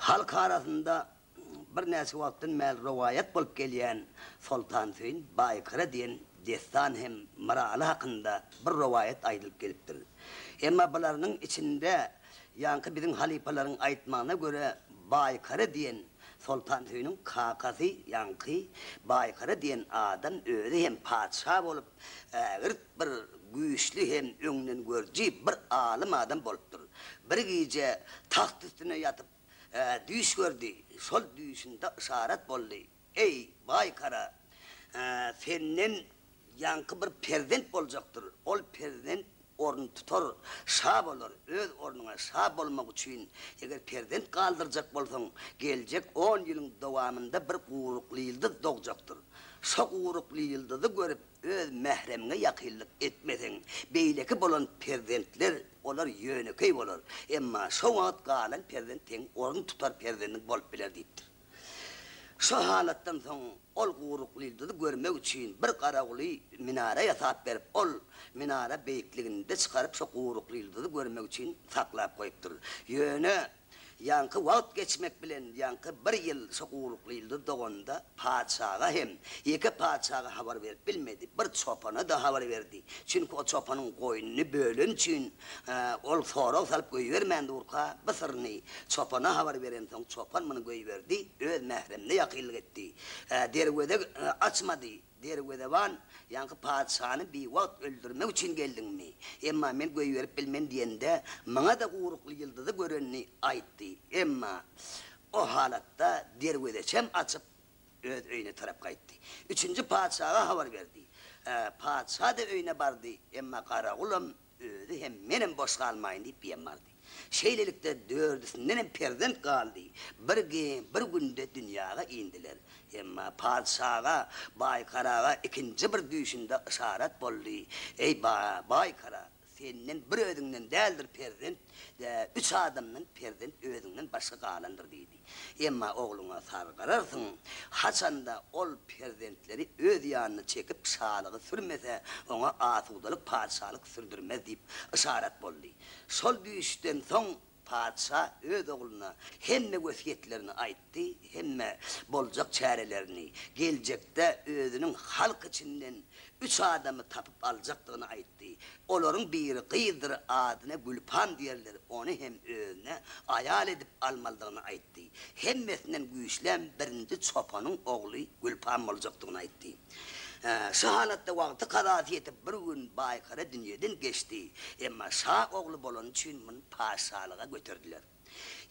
Halk arasynda birnäçe wagtdan bäri rowaýat bolup gelýän Soltansöýün Baýkara diýen dessan hem Myraly hakynda bir rowaýat aýdylyp gelipdir. Emma bularynyň içinde ýaňky biziň halypalaryň aýtmagyna görä Baýkara diýen Soltansöýüniň kakasy ýaňky Baýkara diýen adam özi hem patyşa bolup ägirt bir güýçli hem öňdengörüji bir alym adam bolupdyr. Bir gije tagt üstünde ýatyp, düýş gördi. Şol düýşünde yşarat boldy, Eý, Baýkara, senden ýaňky bir perzent boljakdyr. Ol perzent orun tutar, şa bolar. Öz ornuňa şa bolmak üçin, eger perzent galdyrjak bolsaň, geljek on ýylyň dowamynda bir gurukly ýyldyz dogjakdyr. Şo gurukly ýyldyzy görüp, Öz mähremiňe ýakynlyk etmeseň, beýleki bolan perzentler, olar ýönekeý bolar. Emma şo wagt galan perzent seň orun tutar perzendiň bolup biler diýipdir. Şo halatdan soň ol Guruklyýyldyzy görmek üçin bir garawuly minara ýasap berip, ol minara beýikliginde çykaryp şo Guruklyýyldyzy görmek üçin saklap goýupdyr. Ýöne Ýaňky wagt geçmek bilen ýaňky bir ýyl şo gurukly ýyldyz doganda patyşaga hem, ýeke patyşaga habar berip bilmedi, bir çopana-da habar berdi. Çünki o çopanyň goýnuny böleni üçin ol sorag salyp goýbermän durka, bu syryny çopana habar berensoň çopan muny goýberdi, öz mähremine ýakynlyk etdi. Derweze açmady. Derwezeban, Ýaňky patyşany biwagt öldürmek üçin geldiňmi? Emma men goýberip bilmen diýende, maňa-da gurukly ýyldyzy görenini aýtdy. Emma o halatda derwezeçem açyp, öz öýüne tarap gaýtdy. Üçünji patyşaga habar berdi. Patyşa-da öýüne bardy, emma garagulam Özi hem menem boş galmaýyn diýip biýem bardy. Şeýlelikde dördüsindenem perzent galdy. Bir bir günde dünýaga indiler. Emma patyşaga Baýkaraga ikinji bir düýşünde yşarat boldy, Eý, Baýkara, senden bir özüňden däldir perzent, üç adamdan perzent özüňden başga galandyr diýdi. Emma ogluňa sargararsyň, haçanda ol perzentleri öz ýanyna çekip şalygy sürmese, oňa asudalyk patyşalyk sürdürmez diýip yşarat boldy. Şol düýşden soň patyşa öz ogluna hemme wesýetlerini aýtdy, hemme boljak çärelerini, geljekde özüniň halk içinden üç adamy tapyp aljakdygyny aýtdy. Olaryň biri gyzdyr, adyna Gülpam diýerler, ony hem özüne aýal edip almalydygyny aýtdy. Hemmesinden güýçlem birinji çopanyň ogly Gülpam boljakdygyny aýtdy. Şu halatda wagty kazasy ýetip bir gün Baýkara dünýeden geçdi. Emma şa ogly bolany üçin muny patyşalyga göterdiler.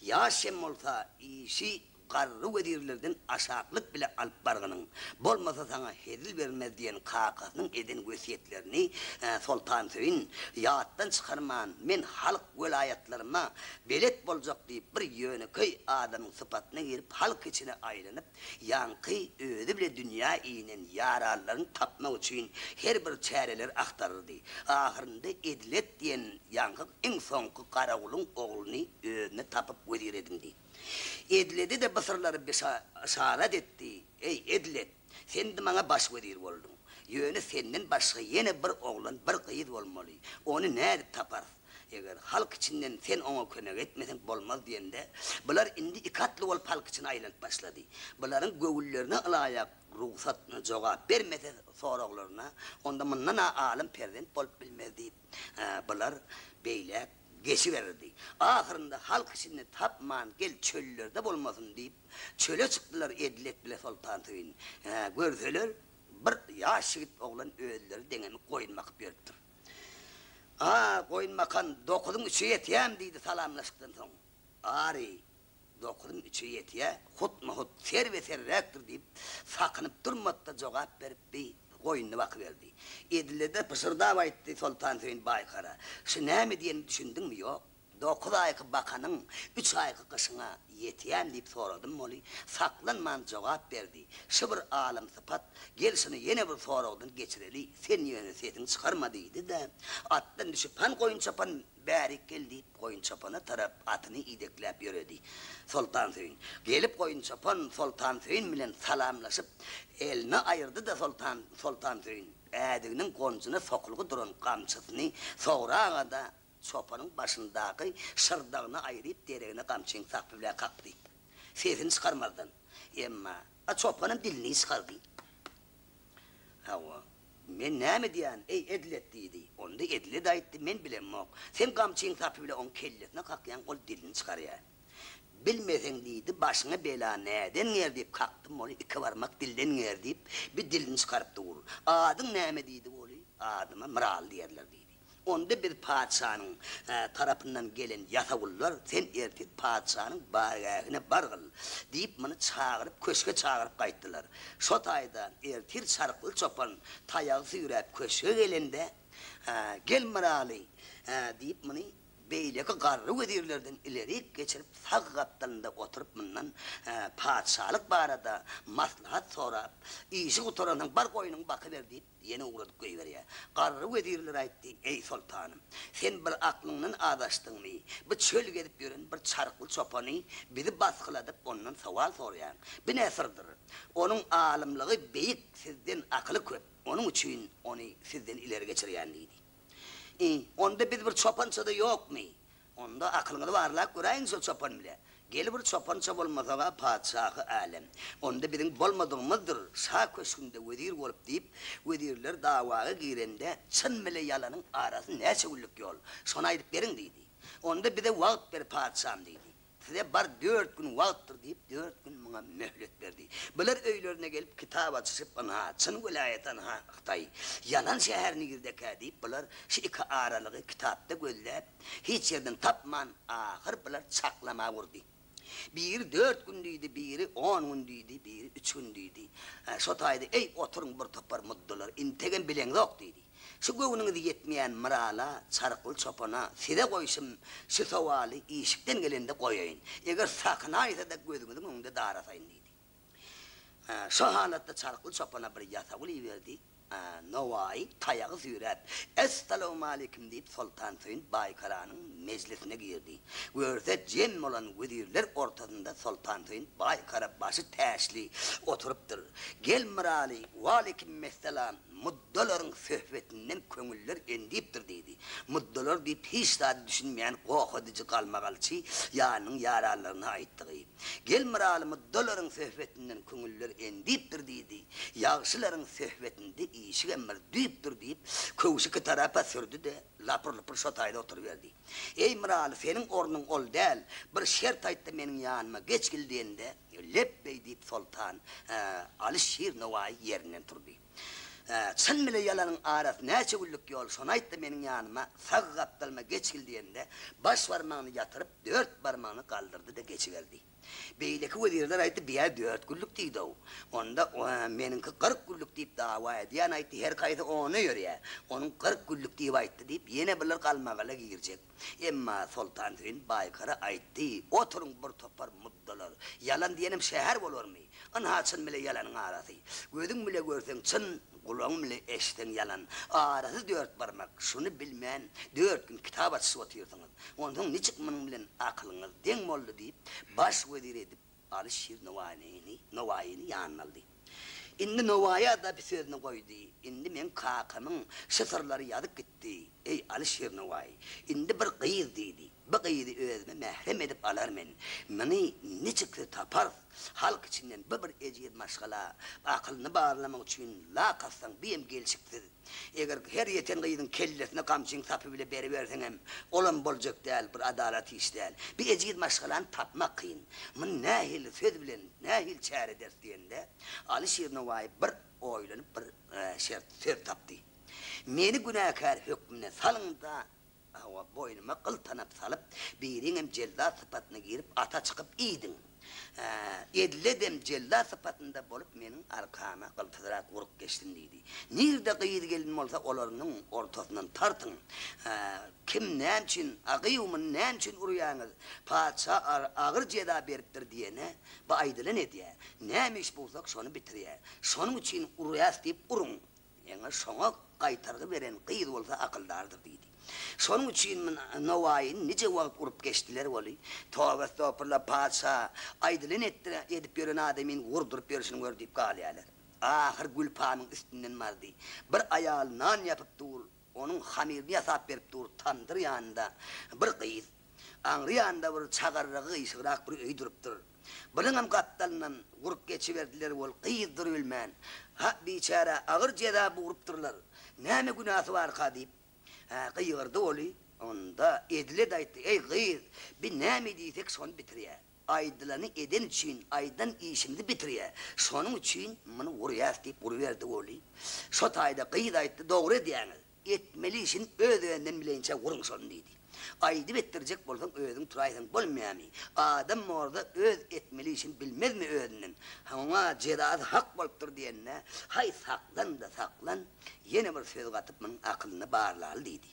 Ýaş hem bolsa işi garry wezirlerden aşaklyk bile alyp bargynyň, bolmasa saňa hezil bermez diýen kakasynyň eden wesýetlerini Soltansöýün ýatdan çykarman, men halk welaýatlaryma belet boljak diýip bir ýönekeý adamyň sypatyna girip halk içine aýlanyp, Ýaňky özi bile dünýä inen ýaranlaryny tapmak üçin her bir çäreleri agtaryrdy. Ahyrynda Edilet diýen ýaňky iň soňky garawulyň ogluny özüne tapyp wezir edindi. Edilede-de bu syrlary yşarat etdi, Eý, Edilet, sen indi maňa baş wezir bolduň. Ýöne senden başga ýene bir oglan, bir gyz bolmaly. Ony nädip taparys? Eger halk içinden sen oňa kömek etmeseň bolmaz diýende, bular indi iki atly bolup halk içine aýlanyp başlady. Bularyň göwünlerine ylaýak rugsat, jogap bermese soraglaryna, onda mundan-a alym perzent bolup bilmez diýip, bular beýläk geçiberdi. Ahyrynda halk içinde tapman gel çöllerde bolmasyn diýip, çöle çykdylar Edilet bile Soltansöýün. Görseler, bir ýaş ýigit oglan özleri deňemik goýun bakyp ýörüpdir. A, goýun bakan, dokuzyň üçe ýetýäm, diýdi salamlaşykdan soň. Ary, dokuzyň üçe ýetýä, hutma-hut, serbe-serräkdir, diýip, sakynyp durmady-da jogap berip, bi, goýnuny bakyberdi. Edile-de pyşyrdap aýtdy Soltansöýün Baýkara, Şu näme diýenimi düşündiňmi, ýok? Dokuz aýky bakanyň üç aýky gyşyňa ýetýämi diýip soradym weli, saklanman jogap berdi, Şu bir alym sypat, gel şuny ýene bir soragdan geçireli, sen ýöne sesiňi çykarma diýdi-de, atdan düşüp han goýun çopan bärik gel diýip, goýun çopana tarap atyny idekläp ýöredi. Soltansöýün. Gelip goýun çopan Soltansöýün bilen salamlaşyp, elini aýyrdy-da Soltan Soltansöýün ädiginiň gonjuna sokulgy duran gamçysyny sograga-da, Çopanyň başyndaky şyrdagyny aýryp, deregine gamçyň sapy bilen kakdy. Sesini çykarmazdan. Emma, a çopanam dilini çykardy. Hawa, men näme diýýän, eý, Edlet, diýdi. Onda Edlet aýtdy, men bilemok. Sen gamçyň sapy bile oň kellesine kakýaň, ol dilini çykarýar. Bilmeseň, diýdi, başyňa bela näden ger diýip kakdym ony, iki barmak dilden ger diýip, bir dilini çykaryp dur. Adyň näme diýdi oly, adyma Myraly diýerler diýdi. Onda biz patyşanyň tarapyndan gelen ýasawullar, sen ertir patyşanyň bargähine bargyl, diýip, muny çagyryp, köşge çagyryp gaýtdylar. Şo taýda ertir çarykly çopan taýagy süýräp köşge gelende, Gel, Myraly, diýip, muny beýleki garry wezirlerden ilerik geçirip, sag gapdalynda oturyp, mundan patyşalyk barada maslahat sorap, Işi gutaransoň, bar goýnuňy bakyber diýip, Ýene ugradyp goýberýär. Garry wezirler aýtdy, Eý, soltanym, sen bir aklyňdan azaşdyňmy? Bu çöl gezip ýören bir çarykly çopany bizi basgyladyp, ondan sowal soraýaň. Bu ne syrdyr? Onuň alymlygy beýik, sizden akyly köp, onuň üçin ony sizden ileri geçirýän diýdi. I, Onda biz bir çopança-da ýokmy? Onda akylyňyzy barlap göräýiň şol çopan bile. Gel bir çopança bolmasaga patyşahy älem. Onda biziň bolmadygymyzdyr, şa köşgünde wezir bolup diýip, wezirler dawaga girende çyn bile ýalanyň arasy näçe günlük ýol, şony aýdyp beriň diýdi. Onda bize wagt ber patyşam diýdi. Size bar dört gün wagtdyr diýip, dört gün muňa möhlet berdi. Bular öýlerine gelip kitap açyşyp, ynha, çyn welaýat ynha, Hytaý. Ýalan şäher nirdekä diýip, bular şu iki aralygy kitapda gözläp, hiç ýerden tapman, ahyr bular çaklama urdy. Biri dört gün diýdi, biri on gün diýdi, biri üç gün diýdi. Şo taýda, Eý, oturyň bir topar muddalar, integem bileňzok diýdi. Şu göwnüňiz ýetmeýän Myrala, Çarykly çopana, size goýşum şu sowaly işikden gelende goýaýyn. Eger sakynaýsa-da gözüňiziň öňünde darasaýyn diýdi. Şo halatda Çarykly çopana bir ýasawul iberdi. Nowaýy taýagy süýräp, Essalawmaleýkim diýip Soltansöýün Baýkaranyň mejlisine girdi. Görse jem bolan wezirler ortasynda Soltansöýün Baýkara başy täçli oturypdyr. Gel Myraly, waleýkimmessalam, Muddalaryň söhbetinden köňüller endipdir diýdi. Muddalar diýip hiç zada düşünmeýän goh ediji galmagalçy ýanynyň ýaranlaryna aýtdygy. Gel Myraly muddalaryň söhbetinden köňüller endipdir diýdi. Ýagşylaryň söhbetinde işigem bir düýpdür diýip, köwşi iki tarapa sürdi-de, lapyr-lupur şo taýda oturyberdi. Eý Myraly seniň ornuň ol däl, bir şert aýtda meniň ýanyma geçgil diýende, Lepbeý diýip soltan Aly Şir Nowaýy ýerinden turdy. Çyn bile ýalanyň arasy näçe günlük ýol, şony aýt-da meniň ýanyma, sag gapdalyma geçgil diýende, baş barmagyny ýatyryp, dört barmagyny galdyrdy-da geçiberdi. Beýleki wezirler aýtdy, Biýä dört günlük diýdi-ow. Onda meniňki 40 günlük diýip dawa edýän aýtdy, her haýsy ona ýörýä. Onuň 40 günlük diýip aýtdy diýip, ýene bular galmagala girjek. Emma Soltansöýün Baýkara aýtdy, Oturyň bir topar muddalar, ýalan diýenim şäher bolarmy? Ynha çyn bile ýalanyň arasy. Gözüň bile görseň çyn, gulagyň bile eşitseň ýalan. Arasy dört barmak, şuny bilmän dört gün kitap açyşyp otyrsyňyz. Onsoň niçik munuň bilen akylyňyz deň boldy diýip, baş wezir edip Aly Şir Nowaýyny, Nowaýyny ýanyna aldy. Indi Nowaýa-da bir sözüni goýdy, Indi meň kakamyň şu syrlary ýazyp gitdi, eý, Aly Şir Nowaýy. Indi bir gyz diýdi. Bu gyzy özüme mährem edip alar men. Muny niçiksi taparys? Halk içinden bu bir ejiz maşgala. Akylyny barlamak üçin lak atsaň, biem gelşiksiz. Eger her ýeten gyzyň kellesine gamçyň sapy bile beriberseňem, olam boljak däl, bir adalat iş däl. Bir ejiz maşgalany tapmak kyn. Muny nähili söz bilen, nähili çäre ederis diýende, Aly Şir Nowaýy bir oýlanyp bir şert, söz tapdy. Meni günäkär hökmünde salyň-da, Hawa, boýnuma gyl tanap salyp, biriňem jellat sypatyna girip, ata çykyp iýdiň. Hä, Edledem jellat sypatynda bolup, meniň arkama gyltyzrak urup geçsin diýdi. Nirde gyz-gelin bolsa, olarynyň ortasyndan tartyň. Hä, kim näme üçin, a gyýw muny näme üçin urýaňyz? Patyşa agyr jeza beripdir diýene, bu aýdylan edýä. Näme iş bulsak, şony bitirýä. Şonuň üçin urýas diýip uruň. Ýaňy şoňa gaýtargy beren gyz bolsa akyldardyr diýdi. Şonuň üçin Nowaýyny nije wagt urup geçdiler weli, toba estagfurla patyşa aýdylan etdir edip ýören adamyny urduryp ýörşüni gör diýip galýarlar. Ahyr Gülpamyň üstünden bardy. Bir aýal nan ýapyp dur, onuň hamyryny ýasap berip dur, tamdyr ýanynda bir gyz. Aňry ýanynda bir çagarragy gyşygrak bir öý durupdyr. Bulaňam gapdalyndan urup geçiberdiler wol gyz durubilmän, Ha, biçärä agyr jeza bugrupdyrlar, näme günäsi barka diýip, gygyrdy weli, onda Edilet aýtdy, Eý, gyz, bi näme diýsek şony bitirýä. Aýdylany eden üçin aýdan işimizi bitirýä, şonuň üçin muny urýas diýip uruberdi weli, şo taýda gyz aýtdy, Dogry edýäňiz. Etmeli işini öz-özünden bileýinçä uruň şony diýdi. Aýdyp etdirjek bolsaň özüň turaýsaň bolmaýamy? Adam morda öz etmeli işini bilmezmi özünden? Oňa jezasy hak bolupdyr diýende, haý saklan-da saklan, ýene bir söz gatyp munuň akylyny barlaly diýdi.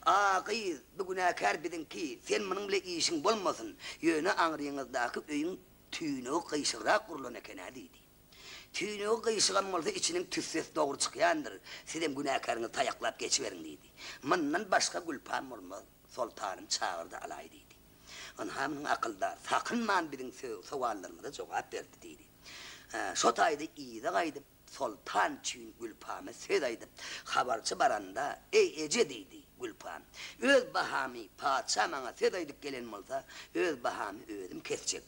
A gyz, bu günäkär biziňki, sen munuň bile işiň bolmasyn, ýöne aňryňyzdaky öýüň tüýnügi gyşygrak gurlan eken-ä diýdi. Tüýnügi gyşygam bolsa içiniň tüssesi dogry çykýandyr, sizem günäkäriňizi taýaklap geçiberiň diýdi. Mundan başga gülpam bolmaz, soltanym çagyrdy alaý diýdi. Ynha munuň akyldar, sakynman biziň sowallarymyza jogap berdi diýdi. Şo taýda yza gaýdyp, soltan üçin Gülpama söz aýdyp, habarçy baranda, Eý, eje diýdi, Gülpam, öz bahamy patyşa maňa söz aýdyp gelen bolsa, öz bahamy özüm kesjek.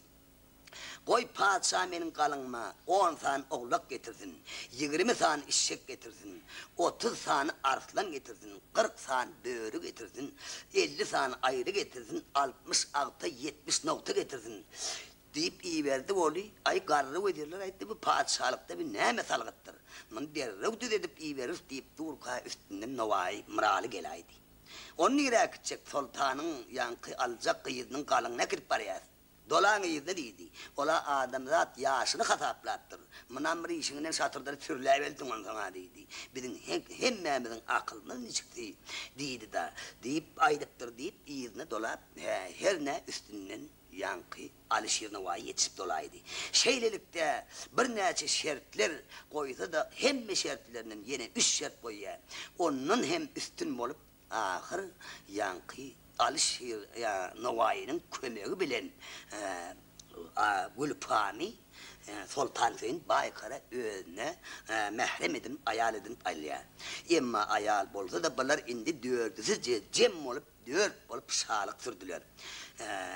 Goý, patyşa meniň galyňyma on sany owlak getirsin, 20 sany işşek getirsin, 30 sany arslan getirsin, 40 sany böri getirsin, 50 sany aýry getirsin, 60 agta, 70 nogta getirsin, diýip iberdi Weli, aý, garry wezirler aýtdy, bu patyşalykda bi näme salgytdyr? Muny derrew düzedip iberis diýip durka üstünden Nowaýy Myraly geläýdi. Ony nirä äkitjek, soltanyň ýaňky aljak gyzynyň galyňyna äkidip barýas. Dolaň yzyna diýdi. Ol-a adamzat ýaşyny hasaplapdyr. Munam bir işiňden şatyrdadyp sürläbeldiň onsoň-a diýdi. Biziň hemmämiziň akylymyz niçiksi diýdi-da, diýip aýdypdyr diýip, yzyna dolap, hä, hernä üstünden ýaňky Alyşir Nowaýy ýetişip dolaýdy. Şeýlelikde, birnäçe şertler goýsa-da, hemme şertlerinden ýene üç şert goýýar. Ondan hem üstün bolup, Ahyr ýaňky Alyşir Nowaýynyň kömegi bilen Gülpany Soltansöýün Baýkara özüne mährem edinip, aýal edinip alýar. Emma aýal bolsa-da bular indi dördüsi jem bolup, dört bolup şalyk sürdüler.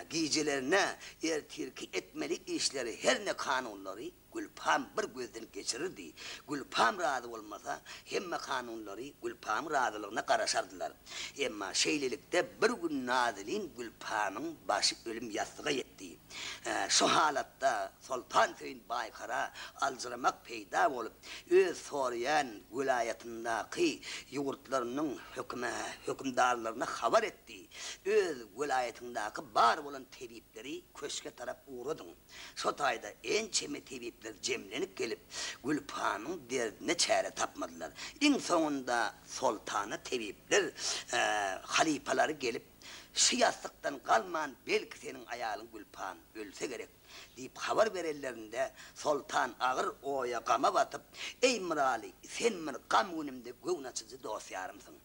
Gijelerine ertirki etmeli işleri, herne kanunlary Gülpam bir gözden geçirirdi. Gülpam razy bolmasa, hemme kanunlary Gülpamyň razylygyna garaşardylar. Emma şeýlelikde bir gün Nazilin Gülpamyň başy ölüm ýassyga ýetdi. Şu halatda Soltansöýün Baýkara aljyramak peýda bolup, öz soraýan welaýatyndaky ýurtlarynyň hökümdarlaryna habar etdi, Öz welaýatyňdaky bar bolan tebipleri köşge tarap ugradyň. Şo taýda ençeme tebipler jemlenip gelip, Gülpamyň derdine çäre tapmadylar. Iň soňunda soltana tebipler halypalary gelip, Şu ýassykdan galman, belki seniň aýalyň Gülpam ölse gerek diýip habar berenlerinde, soltan agyr oýa, gama batyp, Eý, Myraly, sen bir gam günümde göwün açyjy dost-ýarymsyň.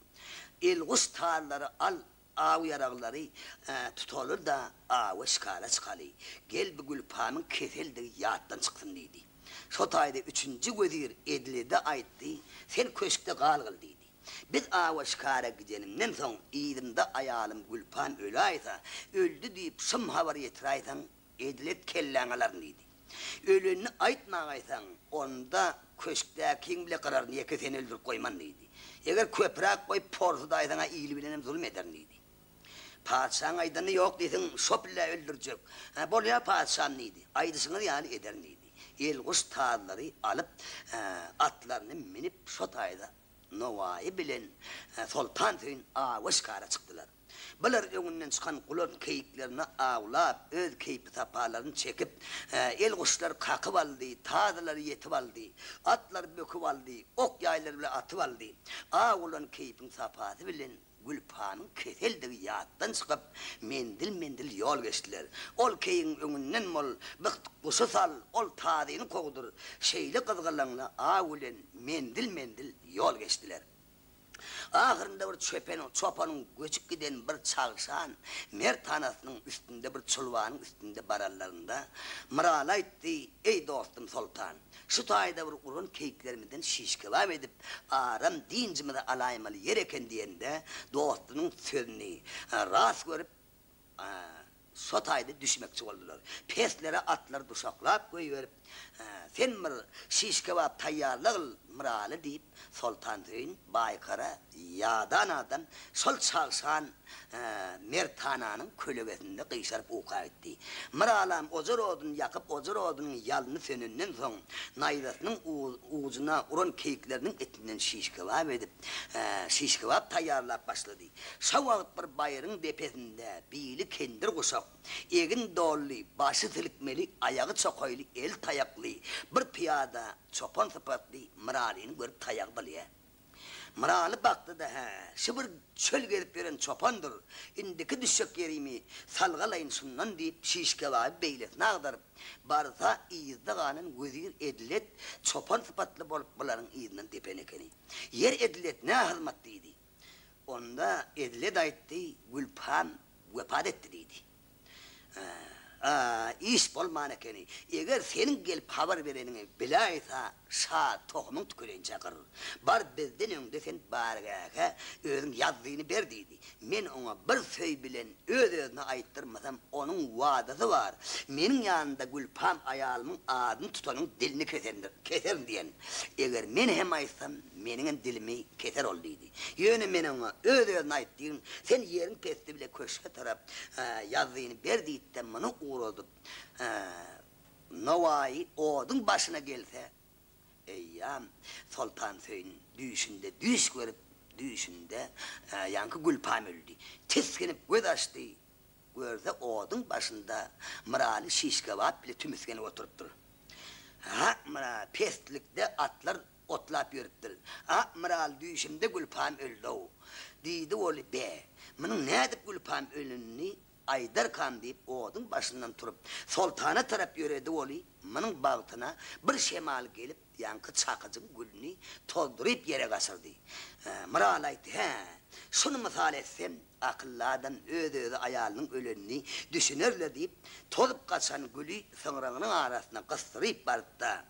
Elguş tallary al, Aw ýaraglary tutaly-da, awa şikara çykaly. Gel bu Gülpamyň keseldigi ýatdan çyksyn diýdi. Şo taýda üçünji wezir Edilede aýtdy, Sen köşkde galgyl diýdi. Biz awa şikara gidenimden soň yzymda aýalym Gülpam öläýse, öldi diýip şum habar ýetiräýseň, Edilet kelläňi alaryn diýdi. Ölenini aýtmagaýsaň, onda köşkdäkiň bile gyraryn, ýeke seni öldürip goýman diýdi. Eger köpräk goýup porsudaýsaň-a ili bilenem zulum ederin diýdi. Patyşaň aýdanyny ýok diýseň, şo pille öldürjek. Hä, bolýa patyşam diýdi. Aýdyşyňyz ýaly ederin diýdi. Elguş tazlary alyp, atlaryny münüp şo taýda Nowaýy bilen Soltansöýün awa şikara çykdylar. Bular öňünden çykan gulan keýiklerini awlap, öz keýpi-sapalaryny çekip, elguşlary kakyp aldy, tazylary ýetip aldy, atlary böküp aldy, ok-ýaýlary bile atyp aldy. Awulan keýpiň sapasy bilen Gülpanyň keseldigi ýatdan çykyp, menzil-menzil ýol geçdiler. Ol keýigiň öňünden bol, bir guşy sal, ol tazyny kowdur. Şeýle gyzgalaňly aw bilen menzil-menzil ýol geçdiler. Ahyrynda bir çöpen çopanyň göçüp giden bir çagşan mert hanasynyň üstünde bir çulbanyň üstünde baranlarynda Myraly aýtdy, Eý, dostum soltan, şu taýda bir uran keýiklerimizden şiş kebap edip, aram dynjymyzy alaýmaly ýer eken diýende, dostunyň sözüni ras görüp. Şo taýda düşmekçi boldular. Peslere atlary duşaklap goýberip, Sen bir şiş-kebap taýýarlagyl, Myraly diýip, Soltansöýün Baýkara ýadan adam şol çagşan merthananyň kölegesinde gyşaryp uka gitdi. Myralam ojar oduny ýakyp, ojar odunyň ýalny sönenden soň, naýzasynyň ujuna uran keýikleriniň etinden şiş-kebap edip, şiş-kebap taýýarlap başlady. Şo wagt bir baýryň depesinde bili kendir guşak, egin dolly, başy silkmeli, aýagy çokaýly, eli taýakly bir pyýada çopan sypatly Myralyny görüp taýagy bylýar. Myraly bakdy-da, Hä, şu bir çöl gezip ýören çopandyr, indiki düşjek ýerimi salgalaýyn şundan diýip, şiş-kebaby beýlesine agdaryp, barsa, yzda galan wezir Edilet çopan sypatly bolup bularyň yzyndan depen ekeni. Ýer Edilet nä hyzmat diýdi. Onda Edlet aýtdy, Gülpam wepat etdi diýdi. A, iş bolman ekeni. Eger seniň gelip habar bereniňi biläýsa, şa tohumyň tükelençä gyr. Bar bizden öňde sen bargähe özüň ýazzyny ber diýdi. Men oňa bir söý bilen öz-özüne aýtdyrmasam, onuň wadasy bar, meniň ýanymda Gülpam aýalymyň adyny tutanyň dilini kesendir, keserin diýen. Eger men hem aýtsam, meniňem dilimi keser ol diýdi. Ýöne men oňa öz-özüne aýt diýgin, sen ýeriň pesdi bile köşge tarap ýazzyny ber diýdi-de, muny ugradyp, Nowaýy oduň başyna gelse, eýýäm Soltansöýün düýşünde düýş görüp, düýşünde ýaňky Gülpam öldi. Tisginip göz açdy, görse oduň başynda Myraly şiş-kebap bile tümüsgenip oturypdyr. Ha, Myraly, peslikde atlar Otlap ýörüpdir. A, Myraly düýşümde Gülpam öldi-ow. Diýdi weli, be, munuň nädip Gülpam ölenini aýdarkam diýip, oduň başyndan turup, Soltana tarap ýöredi weli, munuň bagtyna bir şemal gelip, ýaňky çakyjyň gülüni tozduryp ýere gaçyrdy. Myraly aýtdy, Hä, şuny mysal etsem, Akylly adam öz-özi aýalynyň ölenini düşüner-le diýip, tozup gaçan güli syňragynyň arasyna gysdyryp barypda,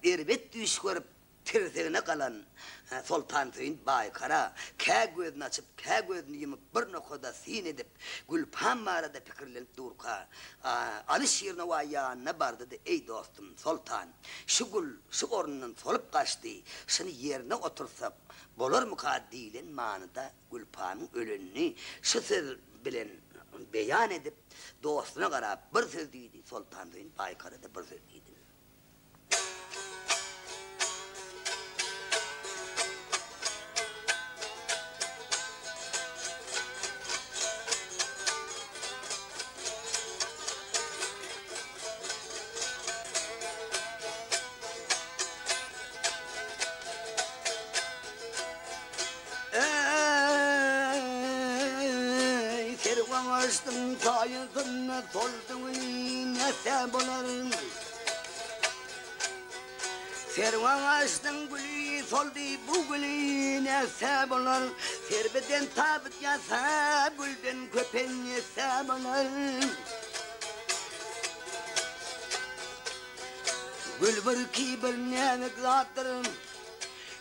erbet düýş görüp, tirsegine galan Soltansöýün Baýkara kä gözüni açyp, kä gözüni ýumup bir nokada syn edip, Gülpam barada pikirlenip durka, Aly Şirnowaý ýanyna bardy-da, Eý, dostum, Soltan, şu gül şu ornundan solup gaçdy, şuny ýerine oturtsak bolarmyka diýlen manyda Gülpanyň ölenini şu söz bilen beýan edip, dostuna garap bir söz diýdi, Soltansöýün Baýkara-da bir söz diýdi. Eý, serwan açdyň saýasynda soldy güli nätse bolar. Serwan açdyň güli soldy bu güli nätse bolar. Serbiden tabyt ýasap gülden köpen ýetse bolar. Gül bir kibir näzik zatdyr.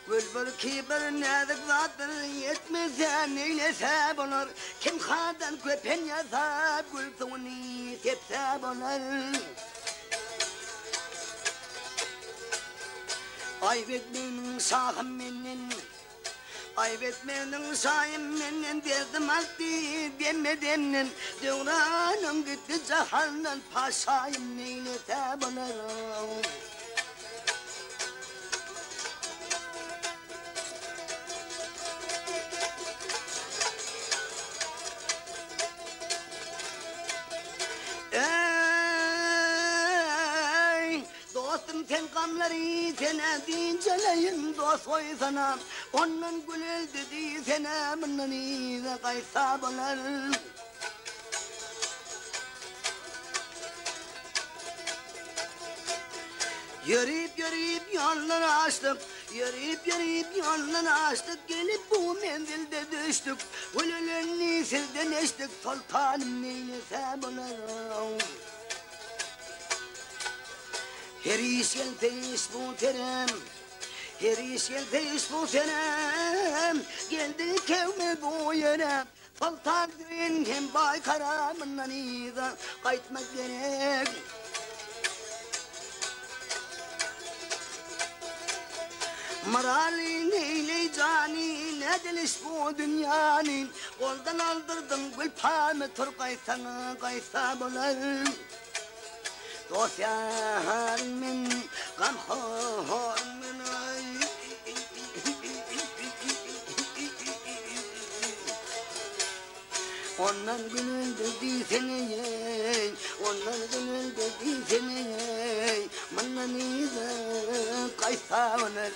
Gül bir kibir näzik zatdyr, Ýetmese neýlese bolar, Kim hadan köpen ýasap, Gül suwuny sepse bolar. Aýp etmegniň şahym menden, Aýp etmegniň şaýym menden, Derdim artdy demme-demden, Döwranym gitdi jahandan, Paşaýym neýlese bolar. Eý, dostum sen gamlary sene diňjeleýin dost goýsana, ondan gül öldi diýsene, mundan yza gaýtsa bolar. Ýörip ýörip ýollar aşdyk, Ýörip ýörip ýollar aşdyk, Gelip bu menzilde düşdük, Gül ölenni sizden eşdik, Soltanym neýlese bolar. Her iş gelse iş bu terem, Her iş gelse iş bu serem, Geldi kewme bu ýere. Soltan Söýün hem Baýkara mundan yza gaýtmak gerek. Myraly neýleý jany, nädeliş bu dünýäni, Goldan aldyrdyň gülpamy, tur gaýtsaň-a gaýtsa bolar. Dost ýaryň men, gamhoryň men aý. Ondan gülündi diýsene-eý, ondan gülündi diýsene-eý, mundan yza gaýtsa bolar.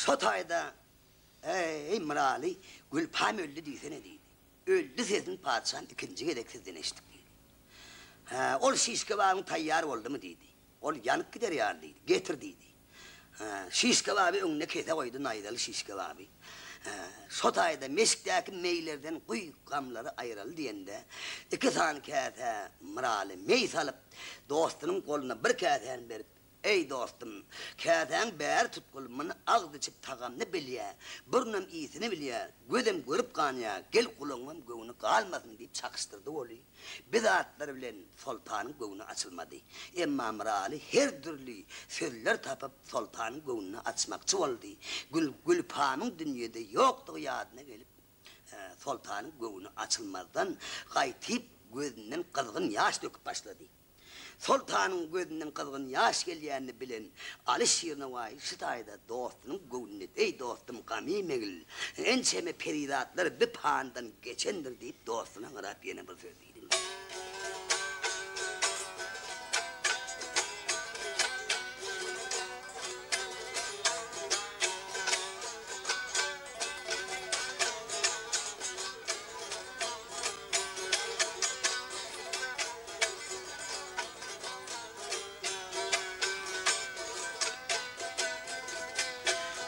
Şo taýda, Eý, Myraly, Gülpam öldi diýsene diýdi. Öldi sesini patyşam ikinji gezek sizden eşitdik diýdi. Hä, ol şiş kebabyň taýýar boldumy diýdi. Ol ýanyp gider ýaly diýdi. Getir diýdi. Hä, şiş kebaby öňüne kese goýdy, naýzaly şiş kebaby. Hä, şo taýda meşikdäki meýlerden guý gamlary aýraly diýende, iki sany käsä Myraly meý salyp, dostunyň goluna bir käsäni berip, Eý, dostum, käsäň bäri tutgul, muny agzy içip tagamyny bilýä, burnam ysyny bilýä, gözem görüp ganýa, gel gulagyňam göwni galmasyn diýip çakyşdyrdy weli, bi zatlar bilen Soltanyň göwni açylmady. Emma Myraly her dürli sözler tapyp Soltanyň göwnüni açmakçy boldy. Gül, Gülpamyň dünýede ýokdugy ýadyna gelip, Soltanyň göwni açylmazdan gaýtyp gözünden gyzgyn ýaş döküp başlady. Soltanyň gözünden gyzgyn ýaş gelýänini bilen Aly Şirnowaýy şu taýda dostunyň göwnüne Eý, dostum, gam iýmegil, ençeme perizatlar bi pandan geçendir diýip dostuna garap ýene bir söz diýdi.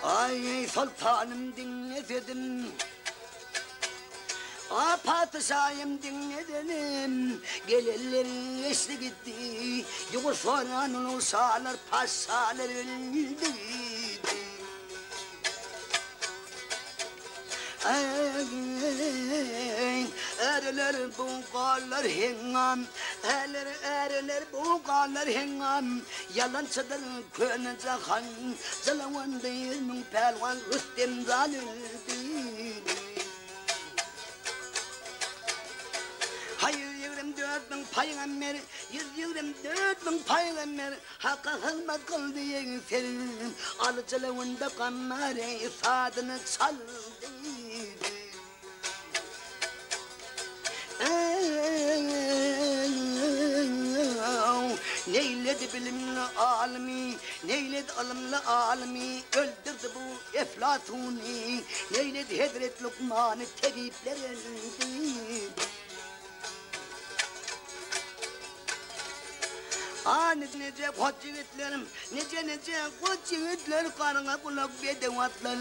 Aý, soltanym, diňle sözüm. A, patyşaýym, diňle sözüm. Gelenler geçdi gitdi. Ýugur soran ulug şalar, paşşalar öldi gitdi. Eý, äreler bu galar heňňam, Äler, äreler bu galar heňňam, Ýalançydyr köne jahan, Jalawandy ýüzmüň pälwan Rüstem zal öldi. Haý, 124 müň pygamber, 124 müň pygamber, Haka hyzmat kyldy ýeňsel, Aly jylawynda gammary sazyny çaldy. Neýledi bilimli alymy, Neýledi ylymly alymy, Öldürdi bu Eflatuny, Neýledi hezret Lukmany, Tebipler öldi. A nije goç ýigitlerim, nije-nije goç ýigitler, Garga gulak bedew atlar,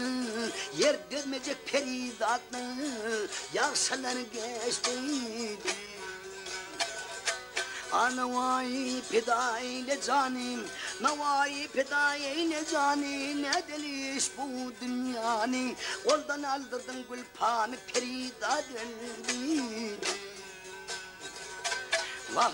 Ýer dözmejek perizatlar, Ýagşylar geçdi. A Nowaýy pida eýle jany, Nowaýy pida eýle jany, Nädeli iş bu dünýäni, Goldan aldyrdyň gülpany, Perizat öldi. Wah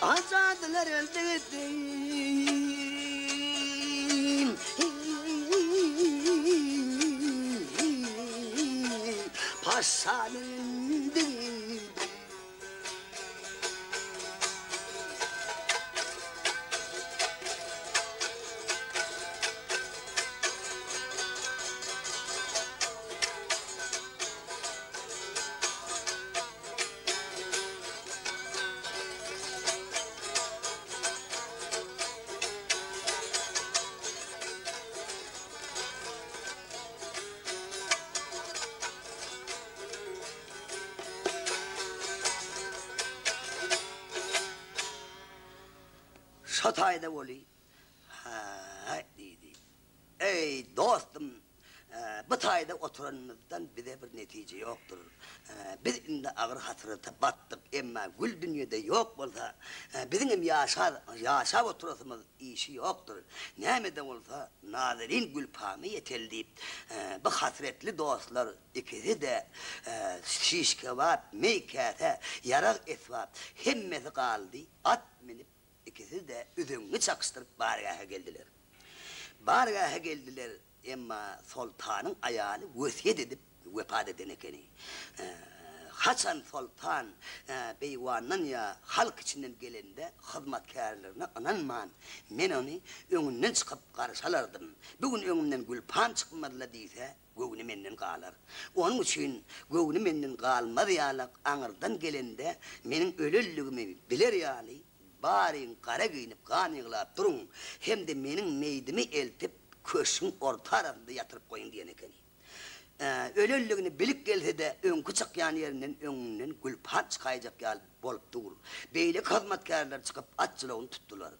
Azadylar öldi gitdi. Paşalar öldi gitdi. Şo taýda weli, Hä-äý, diýdi. Eý, dostum, bu taýda oturanymyzdan bize bir netije ýokdur. Biz indi agyr hasrata batdyk, emma gül dünýede ýok bolsa, biziňem ýaşap oturasymyz işi ýokdur. Näme-de bolsa, nazenin Gülpama ýeteli diýip, bu hasretli dostlar ikisi-de şiş-kebap, meý-käse, ýarag-esbap, hemmesi galdy, at münüp, Ikisi-de üzeňňi çakyşdyryp bargähe geldiler. Bargähe geldiler, emma soltanyň aýaly wesýet edip wepat eden ekeni. Haçan soltan beýwandan ýa halk içinden gelende hyzmatkärlerine ynanman, men ony öňünden çykyp garşy alardym. Bu gün öňümden Gülpam çykmaz-la diýse, göwni menden galar. Onuň üçin göwni menden galmaz ýalak aňyrdan gelende meniň ölenligimi biler ýaly baryň gara geýnip gan ýyglap duruň hem-de meniň meýdimi eltip köşgüň orta arasynda ýatyryp goýuň diýen ekeni. Ölenligini bilip gelse-de öňki çykýan ýerinden öňünden gülpat çykaýjak ýaly bolup dur. Beýleki hyzmatkärler çykyp at jylawyny tutdular.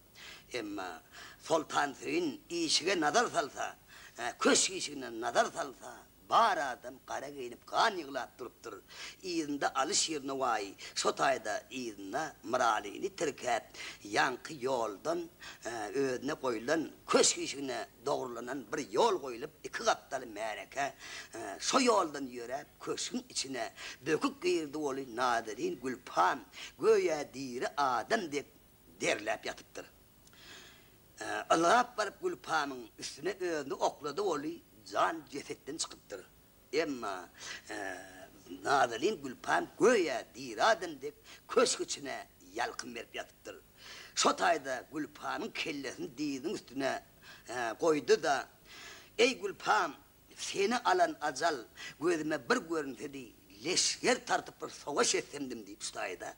Emma Soltansöýün işige nazar salsa, köşk işigine nazar salsa, bar adam gara geýnip gan ýyglap durupdyr. Yzynda Alyşir Nowaýy şo taýda yzynda Myralyny tirkäp, ýaňky ýoldan özüne goýlan köşk işigine dogrulanan bir ýol goýlup, iki gapdaly märeke şo ýoldan ýöräp köşgüň içine böküp girdi weli nazenin Gülpam göýä diri adam dek derläp ýatypdyr. Ylgap baryp Gülpamyň üstüne özüni oklady weli jan jesetden çykypdyr. Emma nazenin Gülpam göýä diri adam dek köşk içine ýalkym berip ýatypdyr. Şo taýda Gülpamyň kellesini dyzynyň üstüne goýdy-da, Eý, Gülpam, seni alan ajal gözüme bir görünsedi, leşger tartyp bir sowaş etsemdim diýip, şu taýda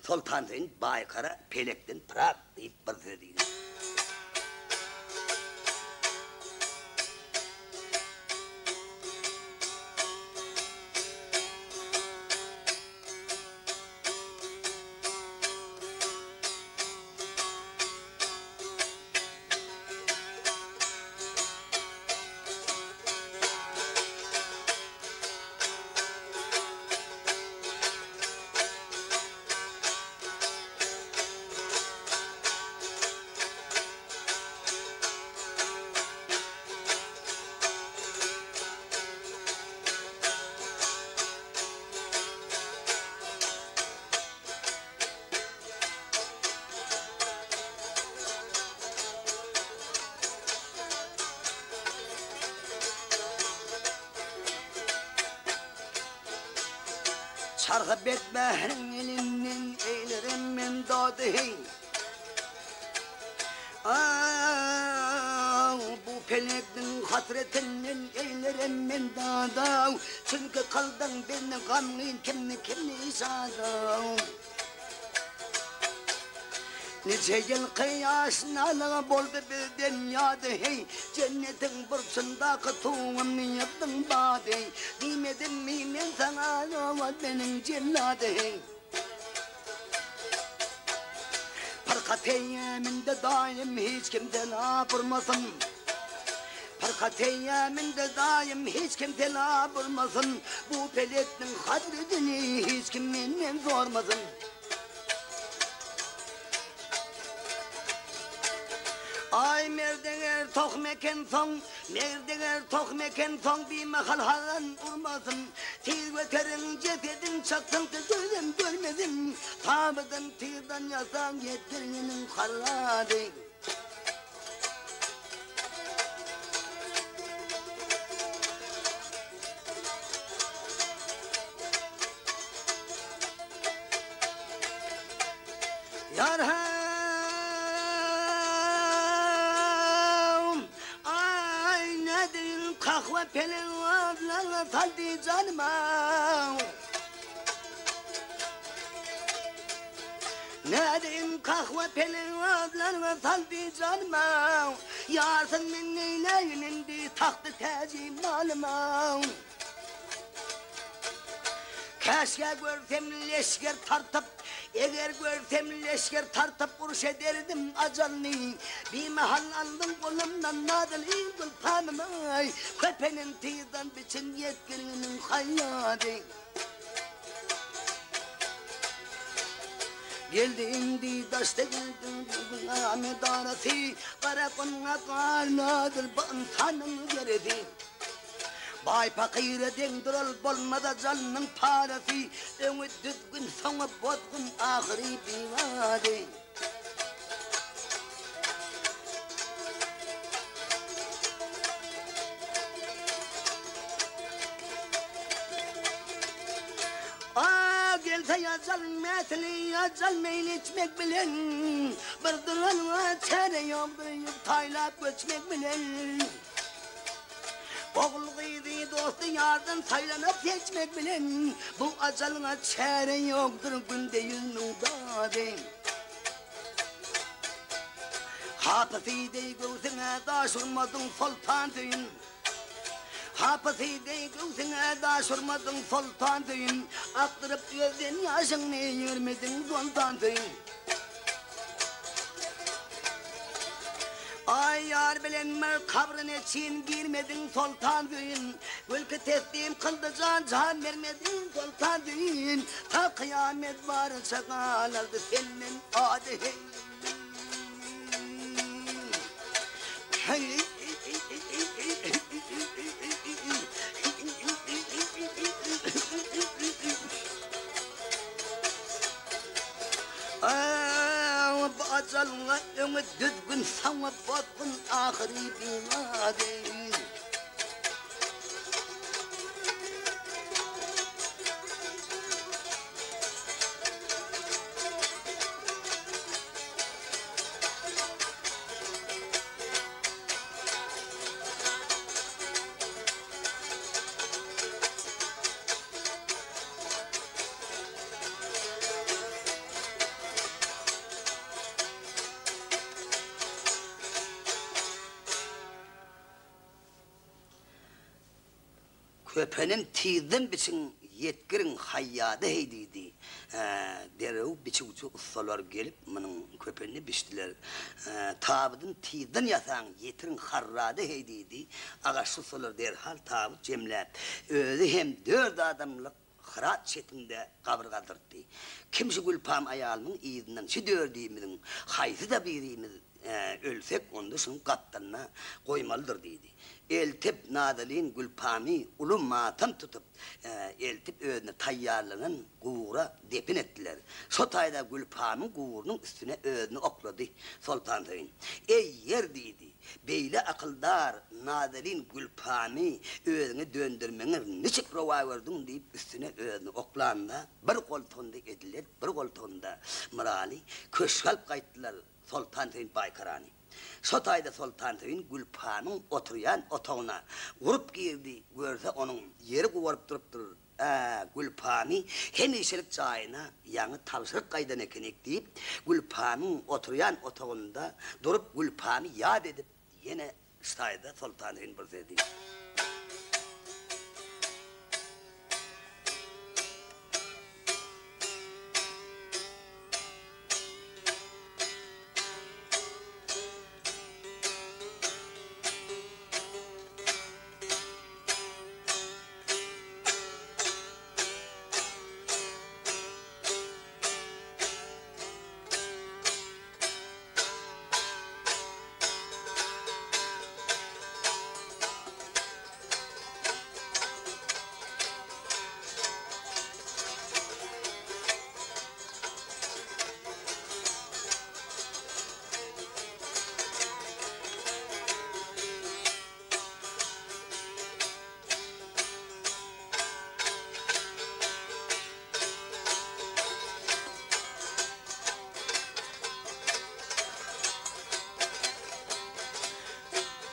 Soltansöýün Baýkara pelekden pyrak diýip bir söz diýdi. Çarhy betbähriň elinden eýlerem men dady heý. Aw, bu pelekniň hasretinden eýlerem men dad-aw. Çünki kyldyň bizni gamgyn kimni-kimni şad-aw. Niçe ýylky ýaşnalygy boldy bizden ýady heý, Jennetiň burçundaky tugumy ýykdyň bady, Diýmedimmi men saňa ýowat meniň jellady heý. Pyrkat eýýäminde daýym hiç kim sela burmasyn, Pyrkat eýýäminde daýym hiç kim sela burmasyn, Bu pelekniň hadredini hiç kim menden sormasyn. Aý merdeger tohum ekensoň, merdeger tohum ekensoň bimahal hazan urmasyn. Tiz göteriň jesedin çaksyn ki gözem görmesin. Tabydyn tygdan ýasaň ýetdirginiň harrady. Ýar how, aý nädeýin kahwa peleň adlaňa saldy janyma. Nädeýin kahwa peleň adlaňa saldy janyma. Ýarsyn men neýläýin indi tagty täji malyma. Käşgä görsem leşger tartyp. Eger görsem leşger tartyp uruş ederdim ajalny. Bimahal aldyň golumdan nazaly gülpamymy, Köpenin tizden biçin ýetgininiň haýýady. Geldi indi daşda geldi bu gün medarasy, Gara gumga galmadyr bu ynsanyň geresi. Baý pakyra deň dural bolmaz ajalynyň parasy, Öňi düzgün, soňy bozgun, ahyry biwady. A gelse ajal mäsili, ajal meýil içmek bilen, Bir duralga çäre ýokdur ýük taýlap göçmek bilen. Ogul-gyzy, dosty-ýardan saýlanyp seçmek bilen, Bu ajalyňa çäre ýokdur günde ýüzüniň dady. Hapysy deý göwsüňe daş urmadyň Soltansöýün. Hapysy deý göwsüňe daş urmadyň Soltansöýün. Akdyryp gözden ýaşyňny ýörmediň Soltansöýün. Aý ýar bilen bir kabra neçin girmediň Soltansöýün. Gülki teslim kyldy jan jan bermediň Soltansöýün. Ta kyýamet barynça galardy senden ady heý. Bu ajalyňa öňi düzgün, soňy bozgun, ahyry bimady. Köpenin tizden biçiň ýetgiriň haýýada heý diýdi. Derrew biçüwçi ussalar gelip munuň köpenini biçdiler. Tabydyn tizden ýasaň ýetiriň harrada heý diýdi. Agaçly ussalar derhal tabyt jemläp, özi hem dört adamlyk Hyrat çetinde gabyr gazdyrtdy. Kim şu Gülpam aýalymyň yzyndan şu dördümiziň haýsy-da birimiz ölsek, onda şunuň gapdalyna goýmalydyr diýdi. Eltip Nazalyň Gülpamy uly matam tutup, eltip özüne taýýarlanan gubura depin etdiler. Şo taýda Gülpamyň guburynyň üstüne özüni oklady. Soltansöýün, Eý, ýer diýdi. Beýle akyldar Nazanin Gülpamy özüňe döndermegiňi niçik rowa gördüň diýip üstüne özüni oklanda bir goltugynda Edilet bir goltugynda Myraly köşge alyp gaýtdylar Soltansöýün Baýkarany. Şo taýda Soltansöýün Gülpamyň oturýan otagyna urup girdi görse onuň ýeri gubaryp durupdyr. Ä, Gülpamy hemişelik jaýyna ýaňy tabşyryp gaýdan ekenik, diýip, Gülpamyň oturýan otagynda durup, Gülpamy ýat edip, ýene ştaýda Soltansöýün bir söz diýdi.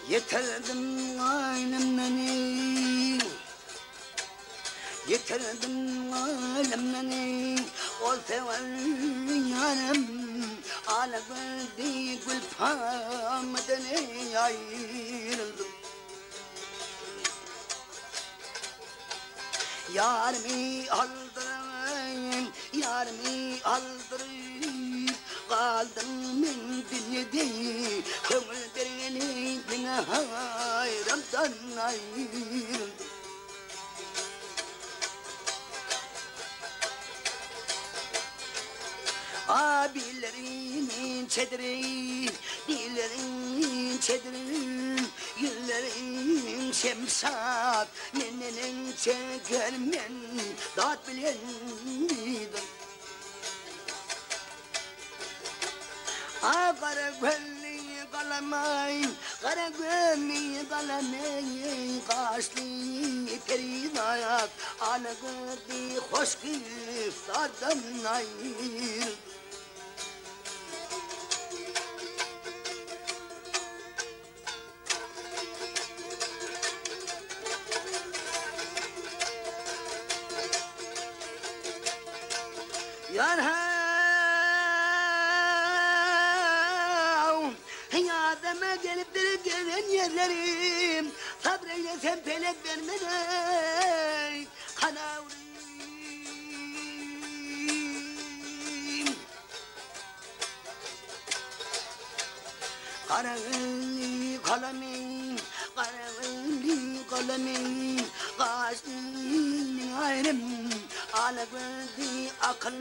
Ýitirdim gaýnymdan Ýitirdim gaýnymdan Ol söwer ýarym Ala güldi gülpamdan Aýryldym Ýarymy aldyraýyn. Barymy aldyryp galdym men dünýede Köňül bergeni diňe haýramdan aýryldym. A billerim inçedir, dillerim inçedir, Ýüzlerim şemşat, men neneň çeker men dat bilen diýdim. A gara gölli galamaý, gara gölli galamaý, Gaşly perizat, ala gözli hoş güftardan aýryldy. Ýar-haw, ýadyma gelipdir gezen ýerlerim, Sabr eýlesem pelek bermez-eý, kanawrym. Garagyly galamy, garagyly galamy, Gaşyny aýrym, ala gözi akyl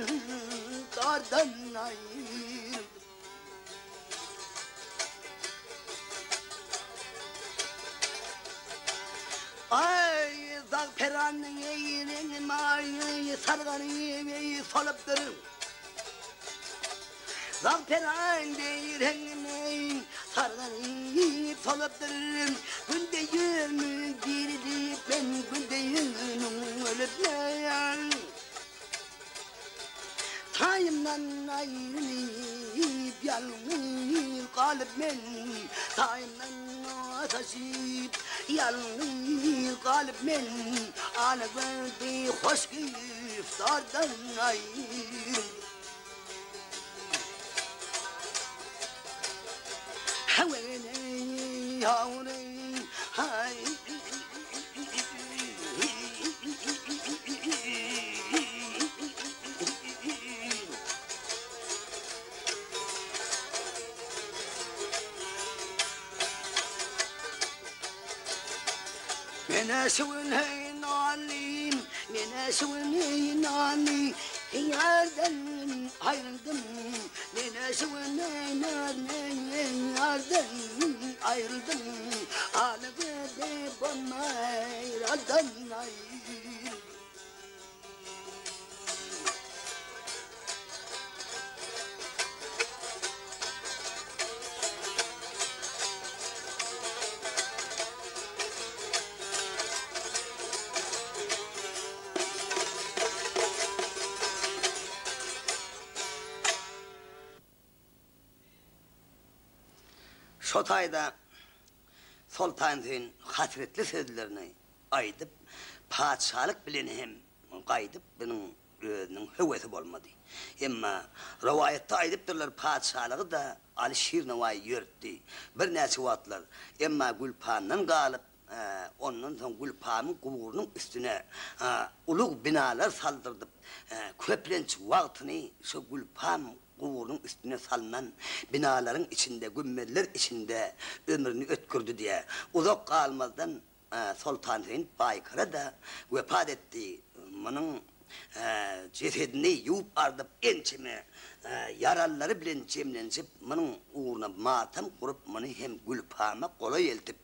dardan aýyrdy. Aý, zagperanyň eýreňi maýy sargany solypdyr. Zagperan deýreňimi sargany solypdyr. Günde ýüzümi dirilip men günde ýüzümiň ölüpmen. Taýymdan aýrylyp ýalňyz galyp men Taýymdan azaşyp ýalňyz galyp men Ala gözli hoş güftardan aýrylyp Menä şu gün heý nalym, menä şu gün heý nalym, Ýardan aýryldym, menä şu gün heý nalym, Ýardan aýryldym, Ala gözi bolmaýradan aýryldym. Şo taýda Soltansöýün hasretli sözlerini aýdyp, patyşalyk bilen hem gaýdyp bunuň özüniň höwesi bolmady. Emma rowaýatda aýdypdyrlar patyşalygy-da Aly Şir Nowaýy ýöritdi birnäçe wagtlar. Emma Gülpandan galyp, ondan soň Gülpamyň guburynyň üstüne ulug binalar saldyrdyp, köplenç wagtyny şo Gülpam guburynyň üstüne salnan binalaryň içinde, gümmezler içinde ömrüni ötgürdi diýýär. Uzak galmazdan Soltansöýün Baýkara-da wepat etdi. Munuň jesedini ýuwup-ardyp, ençeme ýaralylary bilen jemlenişip, munuň ugruna matam gurup, muny hem Gülpama golaý eltip,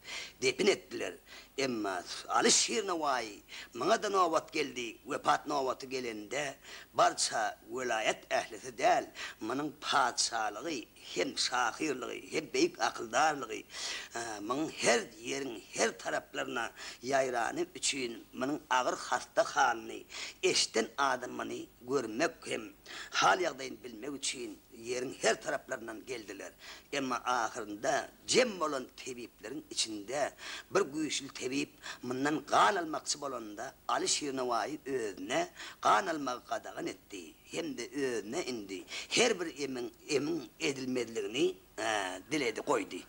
depin etdiler. Emma Aly Şir Nowaýy muňa-da nobat geldi. Wepat nobaty gelende, barça welaýat ählisi däl, munuň patyşalygy, hem şahyrlygy, hem beýik akyldarlygy muň her ýeriň her taraplaryna ýaýrany üçin munuň agyr hasta halyny eşden adam muny görmek hem hal-ýagdaýyny bilmek üçin ýeriň her taraplaryndan geldiler. Emma ahyrynda jem bolan tebipleriň içinde bir güýçli tebip mundan gan almakçy bolanda Aly Şirnowaýy özüne gan almagy gadagan etdi. Hem-de özüne indi her bir emiň emiň edilmezligini diledi goýdy.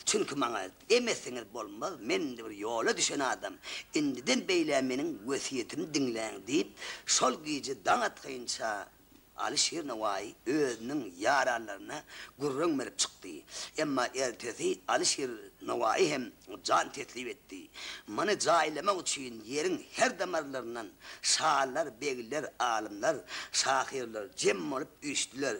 Çünki maňa em etseňiz bolmaz, men indi bir ýola düşen adam, indiden beýlä meniň wesýetimi diňläň diýip, şol gije daň atgynça. Alyşir Nowaýy özüniň ýaranlaryna gürrüň berip çykdy. Emma ertesi Alyşir Nowaýy hem jan teslim etdi. Muny jaýlamak üçin ýeriň her damarlaryndan şalar, begler, alymlar, şahyrlar jem bolup üýşdüler.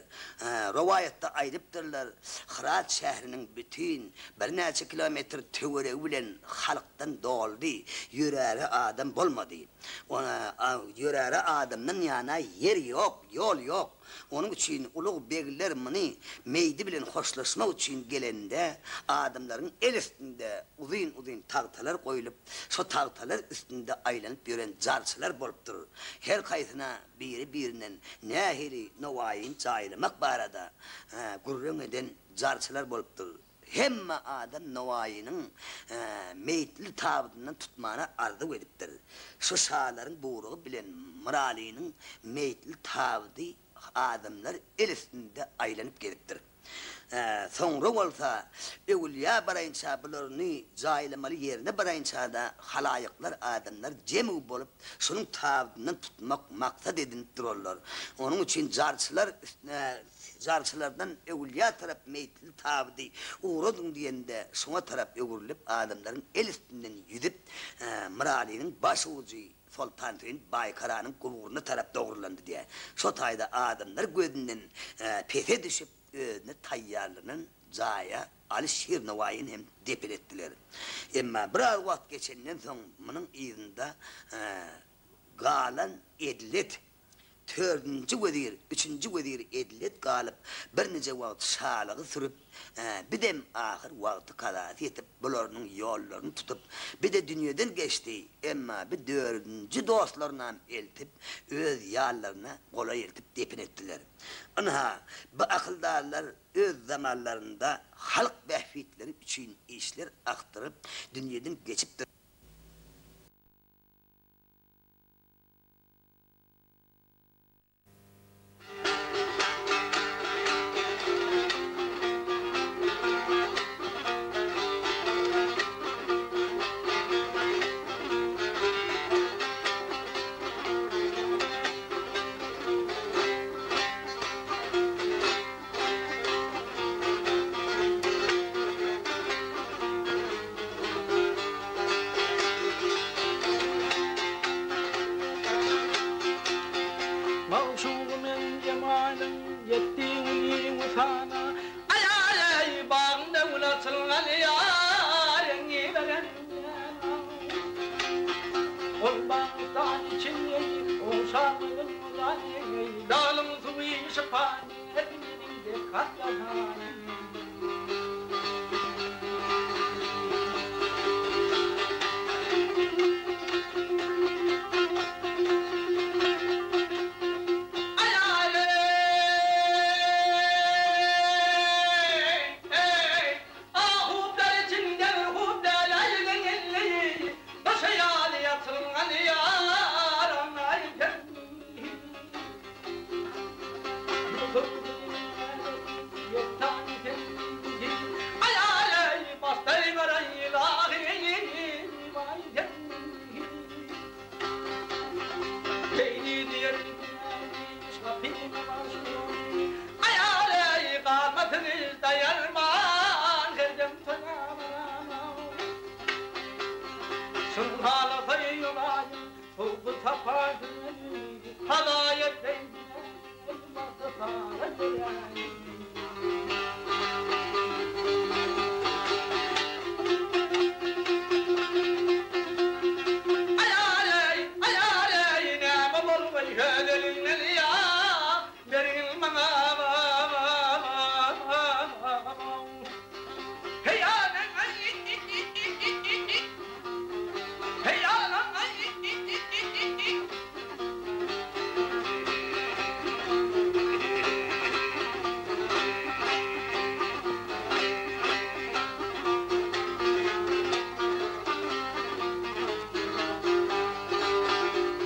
Rowaýatda aýdypdyrlar, Hyrat şäheriniň bütin birnäçe kilometr töweregi bilen halkdan doldy, ýöräre adam bolmady. Ýöräre adamdan ýana ýer ýok, ýol ýok. Onuň üçin ulug begler muny meýdi bilen hoşlaşmak üçin gelende, adamlaryň el üstünde uzyn-uzyn tagtalar goýlup, şo tagtalar üstünde aýlanyp ýören jarçylar bolupdyr. Her haýsyna biri-birinden nähili Nowaýyny jaýlamak barada gürrüň eden jarçylar bolupdyr. Hemme adam Nowaýynyň meýitli tabydyndan tutmana arzuw edipdir. Şu şalaryň buýrugy bilen Myralynyň meýitli tabydy adamlar el üstünde aýlanyp gezipdir. Soňra bolsa öwülýä baraýynça bularyny jaýlamaly ýerine baraýynça-da halaýyklar adamlar jemg bolup şunuň tabydyndan tutmak maksat edinip durarlar. Onuň üçin jarçylar Jarçylardan öwülýä tarap meýitli tabydy ugradyň diýende, şoňa tarap öwrülip, adamlaryň el üstünden ýüzüp, Myralynyň baş ujy Soltansöýün Baýkaranyň guburyna tarap dogrulandy diýýär. Şo taýda adamlar gözünden pese düşüp, özüne taýýarlanan jaýa Aly Şir Nowaýyny hem depin etdiler. Emma biraz wagt geçenden soň munuň yzynda galan Edlet Dördünji wezir, üçünji wezir Edlet galyp, birnije wagt şalygy sürüp, bir-dem ahyr wagty kazasy ýetip, bularynyň ýollaryny tutup, bir-de dünýeden geçdi, emma bir dördünji dostlarynam eltip, öz ýanlaryna golaý eltip depin etdiler. Ynha, bu akyldarlar öz zamanlarynda halk bähbitleri üçin işler akdyryp, dünýeden geçipdir. Magşugym men jemalyň ýetdi güni wysala. Aý-aý-aý, bagyňda gül açylgaly ýar, iberen Ol bagdan içilýeý, ogşarmyň uzaýeý, Dalyň suwy şypaly, meniň dek hassahana.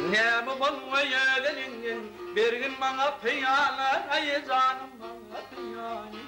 Näme bolmaý özeliňden, Bergin maňa pyýala, Aý janym maňa pyýaly.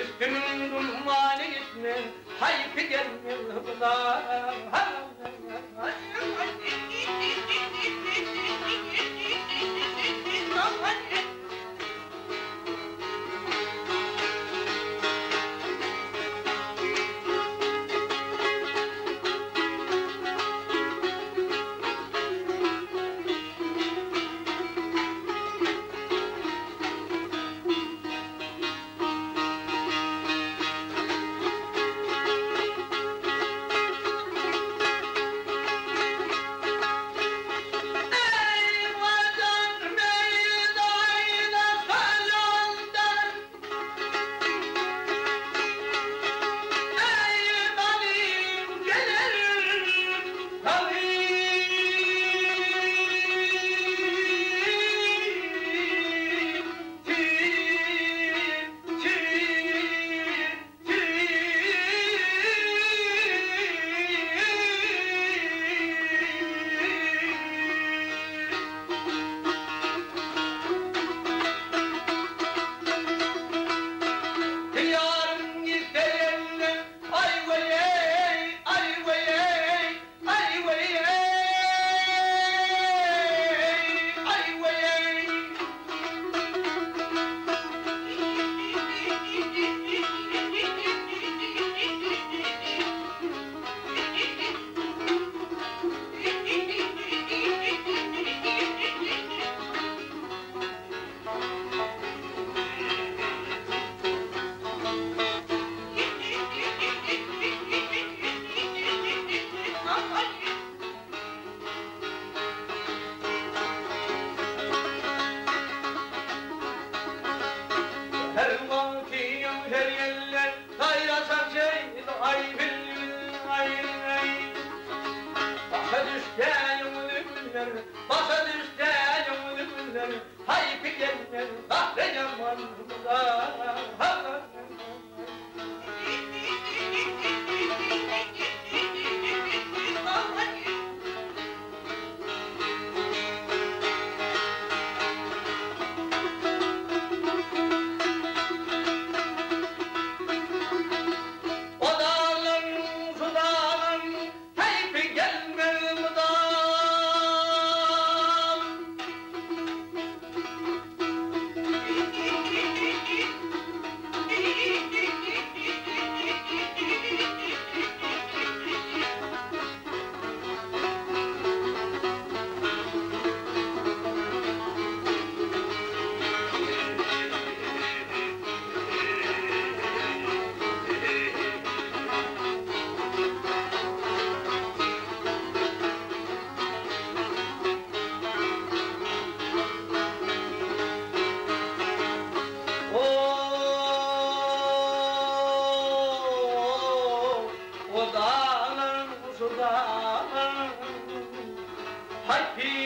Üstümiň dumany gitmez, haýpy gelmez Eý, Watan meýdanyna salyndan, Eý, balim geler talyp, Ýarym gitseýende, aý weý-eý, aý weý-eý, aý weý-eý, aý weý-eý. Her wagtyň her ýerde saýraşan şeýle aý bilbil aý aý. Başa düşýän günler, başa düşýän günler, haýpy gelmez gahry ýamanymyza. O daglaryň, şu daglaryň haýpy gelmez mydam. O, o daglaryň, şu daglaryň haýpy